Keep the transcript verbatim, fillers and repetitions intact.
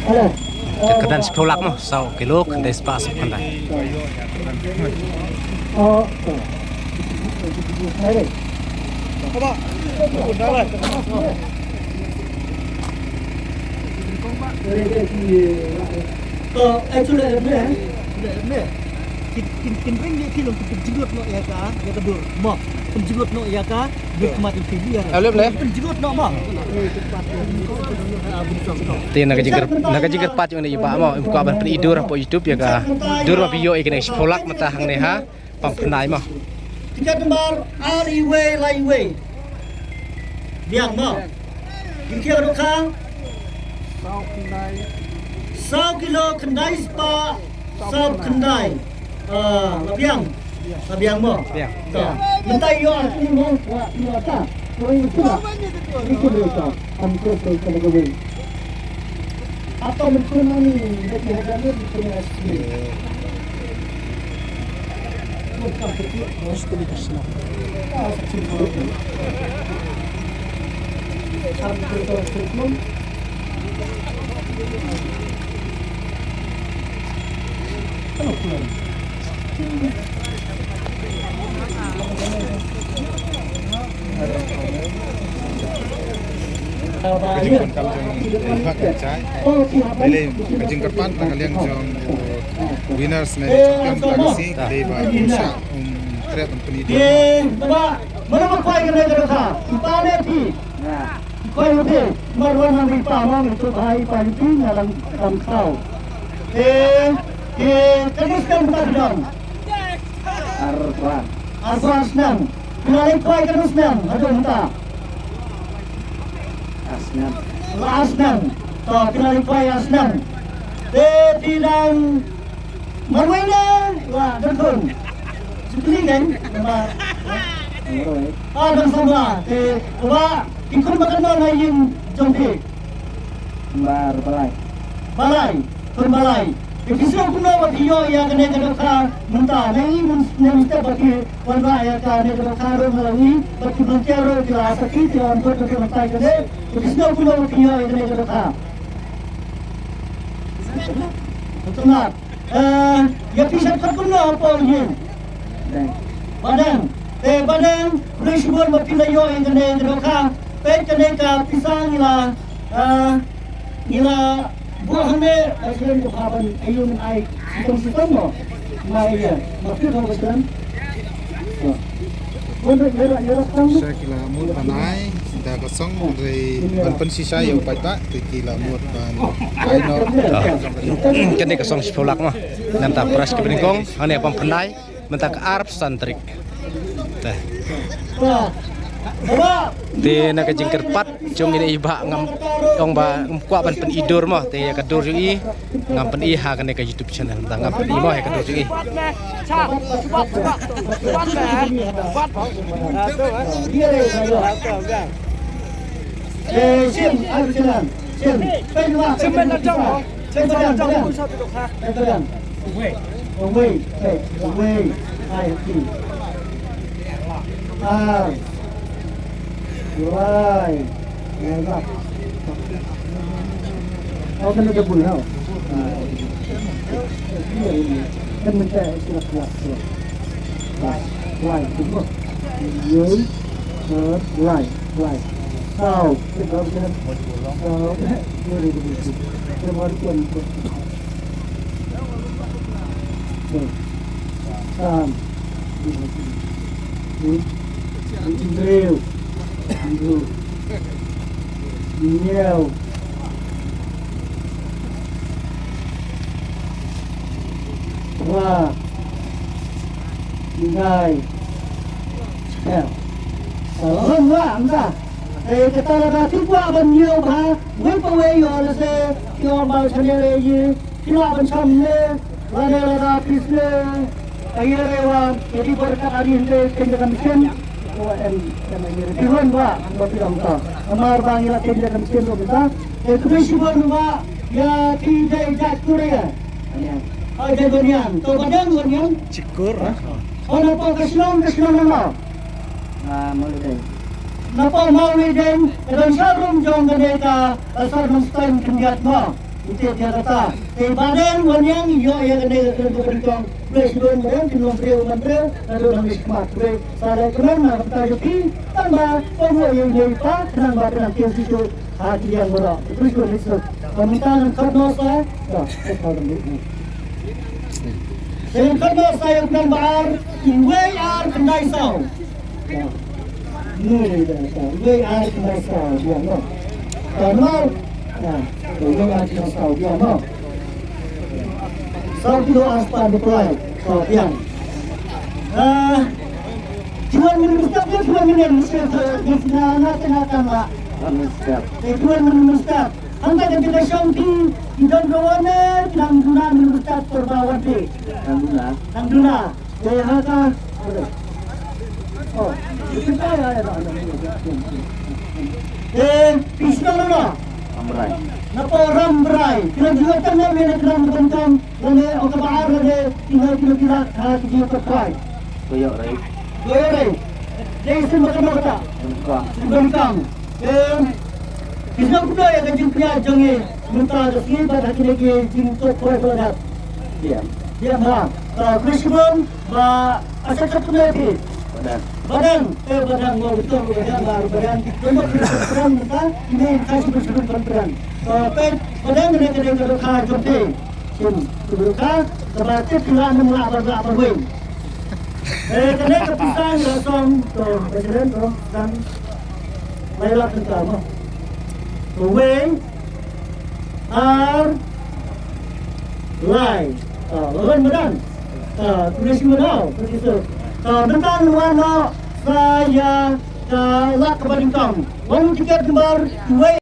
Ka kyrdan shiphew lak mo, saw kilo khyndai spah saw khyndai. Kin ring ïa ki long, kin jinglut noh ïa ka, ïa ka dur mo. Kin jinglut noh ïa ka dur khmat ïa ki. Alem le. Kin jinglut noh mo. Te na ka jingkyrpad, na ka jingkyrpad jong i bah mo, ym kwah ban pyni dur hapoh YouTube ïa ka dur ba phi ïoh ïa kane shiphew lak mynta hangne ha Pampynai mo. Tiket number ar iwei lai iwei. Biang mo. Kin kiar ruh ka. Saw kilo khyndai spah saw khyndai. Ah, la biang. La biang mo. Biang. Ka. Mynta ïoh ar kilo mo, wa ïoh ta. Ko ïoh ta. Ni ko ïoh ta. Am ko ko ko ko. Atau mention ni, ni hajar ni. Ka jingdonkam jong i Bah Nongchai. Lei lei ka jingkyrpad na ka liang jong u winners ne champion ka sngi, lei ba um shah um treh ban pyni dur. Mano ba kwai ka dei ka dohkha? Ki pa ne phi? Ki kwai u dei. Mar wan nang ri pa mong itu bahai pa itu nyalang kam kau. Te, te, ka dei skam ka dong. Arba. Arba snem. Phi la leit kwai katno snem haduh mynta? Ar snem. La ar snem. To, phi la leit kwai ar snem. Te phi dang marwei ne la dang khun? Shu kylli kein. Marwei. Ah, dang samla. Te u Bah, ki khun ba katno na ïing jong phi? Bar balai. Balai. Khun balai. Te phi sngew kumno ba phi ïoh ïa kane ka dohkha mynta? Ngi, ngi step ba phi wanrah ïa kane ka dohkha ruh nga la ïohi bad ki volunteer ruh ki la sakhi, ki la wan bud na ka bynta kane. Te phi sngew kumno ba phi ïoh ïa kane ka dohkha? Sngewtynnat. Eh, ïa phi sngewtynnat kumno hapoh ïing? Deng. Ba deng. Te ba deng, khublei shibun ba phi la ïoh ïa kane ka dohkha. Peit kane ka pisa ngi la, eh, ngi la buh hangne, eh, shuwa ko ha ban ayu ngan ai shitom shitom mo. Ma ïa, ma phi ko ba shuwa. Sha ki la mut ban ai da ka song, hynrei ban pynshisha ïa u paidbah te ki la mut ban ai noh. Ah. Kane ka song shiphew lak mo. Nangta prize kaba nyngkong hangne ha Pampynai mynta ka arphew san tarik. Te. Te na ka jingkyrpad jong i Bah ngam ong ba ngam kwah ban pyni dur mo, te ïa ka dur jong i ngam pyni ha kane ka YouTube channel, te ngam pyni mo ïa ka dur jong i. Eh, Shin, ai Shin. Shin, pen wa. Pen wa. Pen wa. Away, away, ai, ti. Ah. Wai. Wai. Oh, kena double now. Ah. Kan minta silap-silap. Wai, wai, tunggu. Yun, third, wai, wai. Saw, kita kena. Saw, yun, yun, yun. Kita baru tuan. Sam. Hynriew. Hynriew. Hynñiew. Phra. Khyndai. Shiphew. Ka la long ba, ynda. Te kata lada phi kwah ban ïoh bha, wei pa wei ïoh lehse, ki ong ba channel ïa, phi lah ban sham ne, lane lada phi sngewthuh, ka ïa re wan, ïa ki bor ka ari hynrei kynja ka mission, ko em, em ïa re. Phi wan ba, ba phi ong ta. Namar ba ngi la kynja ka mission ko kita. Te khublei shibun ba, ïa ki jai jait Korea. Ai jai Banian, to Banian, Banian. Chikur. Hana pa ka shnong, ka shnong na. Ah, Mawlideng. Napa Mawlideng, ka don sharum jong kane ka, ka Sir Nongstoiñ Khyndiat mo. Ute te kata te baden wan ïang ïoh ïa kane ka kren ka nyngkong. Khublei shibun, baden kin long briew man briew naduh nang ïa shikmat. Khublei. Sa leh kmen na ka bynta jong phi, tang ba pynbor ïa u Blei pa, khnang ba khnang kin shisha ha ki liang baroh. Khublei shibun, khublei shibun. Ba mynta ngan khot noh sa. Ba, eh, khot noh. Te ngan khot noh sa ïa u khnang ba ar, uwei ar khyndai saw. Ba. Ni da, da, uwei ar khyndai saw, biang noh. Ba, mar. Da, uwei ar khyndai saw, biang noh. Saw kilo ar spah dei prai. Saw biang. Ah, Tuan Minister, Tuan Minister, Minister, Minister, Minister. Tuan Minister. Hangta ka jaka shong phi, ki don ka wan ne, ki nang duna Minister Torba wan phi. Nang duna. Nang duna. Te ha ka. Oh, kita ya ya. Te pistol na. Rambrai. Napa Rambrai? Kena juga tanda mena kena bukan kan. Lane oka ba ar lane tinggal kena kira ha kiji ka kwai. Koyok rai. Koyok rai. Dei sin makan kata. Bukan. Bukan. Em, ki sngewthuh ïa ka jingpynïaid jong ngi mynta ka sngi bad ha kine ki jingtok khoi ba la dep. Ïa. Ïa, ha. Ah, khublei shibun ba asha ka pynïaid phi. Badang. Badang, eh, badang, mo betul, badang, baru badang. Untuk badang mynta, ini kasih bersyukur badang. Ah, pe, badang ini kena kena ka jong phi. Shin, tu ka, kaba tip ki la nym la ba la ba wei. Eh, kane ka pisa ngi la song, to, ba seren, to, kan. Lai lak tyngka mo. To wei, ar, lai. To, lawan madan. To, tulis madan, tulis tu. To, bentang luar no, saya, ka lak kaba nyngkong. Wan tiket gambar, wei.